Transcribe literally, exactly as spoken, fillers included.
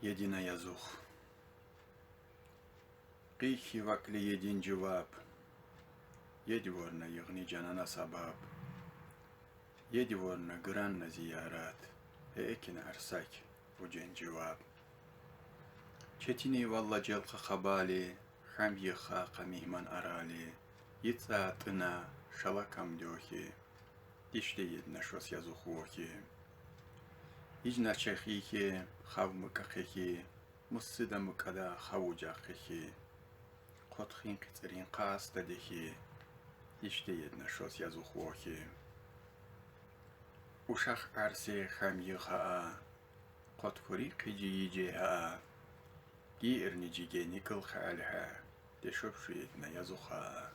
Едина язух. Къийхьи вакли един жуваб. Едворна йигъни жанана сабаб. Едворна гранна зиярат. Гье экин арсак вуджен жуваб. Четини валла желкъа хабали, хам йигъ хакъа мигьман арали, йицӏа тӏина шала кам дёхи, дишде една шос язух вохи. Гьич начагъ ийихьи, хав мукӏа хъехьи, мусида мукӏада хав вуджа хъехьи, хъотхин къицӏирин къаста дехьи, дишде една шос язух вохи. Ушахъ арсе хам йигъ гьа, хъот хури къижи йижи гьа, гийирни жигени кӏыл хъал гьа, дешоб шу една язух гьа.